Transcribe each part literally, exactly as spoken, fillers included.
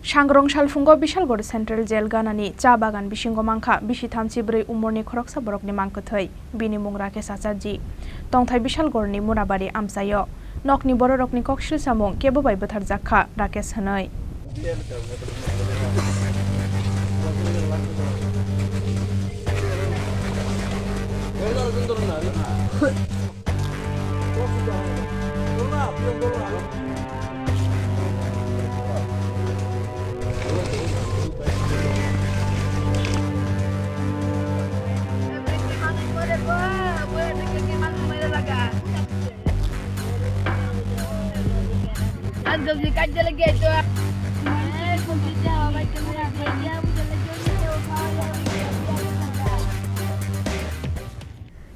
Sangrong salphungo Bishalgor Central Jail ganani cha bagan bisingo mankha bisi thamchi bwrwi umorni khoroksa borokni mangkwthwi. Bini mung Rakesh Acharji. Tongthai Bishalgorni Murabari amchaio. Nokni bororokni koksil samung kebo bai bwtharjak kha Rakesh hwnwi.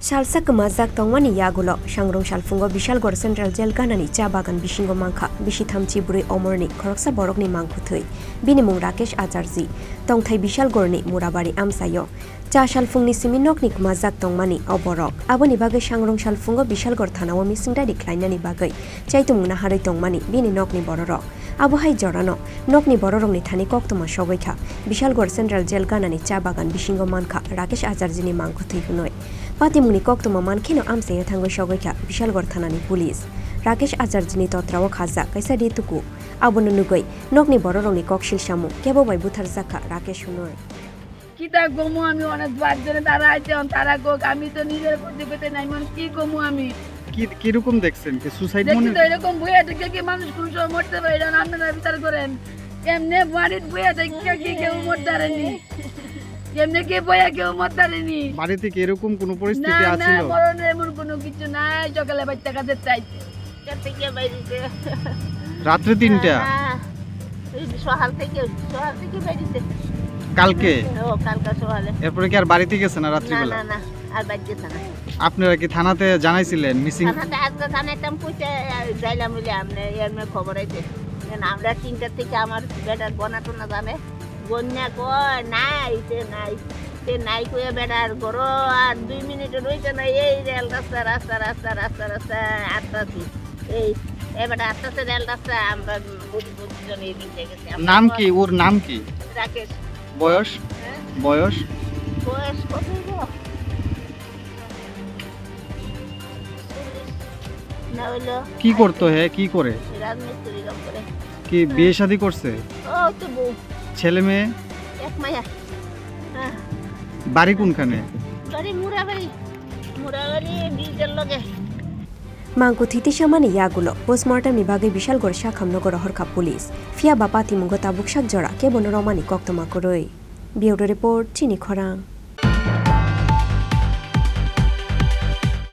Salsa kwmajak tongmani yagulo, Sangrong salphungo Bishalgor Central Jail ganani cha bagan bisingo mankha bisi thamchi bwrwi omorni khoroksa borokni mangkwthwi. Bini mung Rakesh Acharji, tongthai Bishalgorni Murabari amchaio. Cha salphungni simi nokni kwmajak tongmani o borok. Aboni bagwi Sangrong salphungo Bishalgor thanao misingdari khlainani bagwi chaitumung naharwi tongmani bini nokni bororok. Abo hai jorano nokni bororokni thani koktwma sogwi kha. Bishalgor Central Jail ganani cha bagan bisingo mankha Rakesh Acharjini mangkwthwi hwnwi. Patimungni koktwma mankheno amchaio thangwi sogwi kha Bishalgor thanani police. Rakesh Acharjini totrao khajak kaisa rituku. Abono nugwi nokni bororokni koksil samung kebo bai butharjak kha Rakesh hwnwi. কিতা কমু আমি, অনেক দুয়ার জনে তারা আইছে, অন তারা কোক, আমি তো নিজের করতে করতে নাই, মানে কি কমু আমি? কি, কিরকম দেখছেন? কি সুসাইড দেখছি মনে তো এরকম বইয়া থেকে কি মানুষ কোন সময় মরতে পারে, এটা আপনারা বিচার করেন। এমনি বাড়ির বইয়া থেকে কি কেউ মরতে পারেনি? এমনি কি বইয়া কেউ মরতে পারেনি? বাড়িতে কি এরকম কোনো পরিস্থিতি না, না, আছিল? মরণের এমন কোনো কিছু নাই। সকালে বাইর টাকা দিতে আইছে। চারটা থেকে বাইরেছে। রাত্রে তিনটা? হ্যাঁ, হ্যাঁ। এই সকাল থেকে, সকাল থেকে বাইরেছে। কালকে? ও, কালকে সকালে। এরপরে কি আর বাড়িতে গেছে না না, রাত্রিবেলা? না, না, আর বাড়ি গেছে না। আপনারা কি থানাতে জানাইছিলেন মিসিং? থানাতে আজকে জানাইতাম কইতে, যাইলাম বলে আপনি এর মধ্যে খবর আইছে। কেন আমরা তিনটার থেকে আমার বেটার বোনা টোনা জানে। বন্যা কয়, "নাই, সে নাই। সে নাই," কইয়া বেটার ঘরো আর দুই মিনিট রইছে না, এই রেল রাস্তা, রাস্তা, রাস্তা, রাস্তা, রাস্তা, আটকাছি। এই, এ বেটা আটকাছে রেল রাস্তা, আমরা বুঝি, বুঝি জন এই দিকে গেছি। আমরা নাম কয়, কি? ওর নাম কি? রাকেশ। বয়স? হ্যাঁ? বয়স? বয়স কত হইব? না হইলো কি করতো হে? কি করে? রাজমিস্ত্রি কাম করে। কি বিয়ে শাদী করছে? ও তো বউ। ছেলে মেয়ে? এক মায়া। হ্যাঁ। বাড়ি কোনখানে? বাড়ি মুরাবাড়ি। মুরাবাড়ি ব্রিজের লগে। Mangkwthwi tisamani yagulo postmortem ni bagwi Bishalgor sakhamno rohorkha police. Phiya ba patimungo tabuk sak jora kebono romani koktwma kwrwi. Bureau report, Chini Khorang.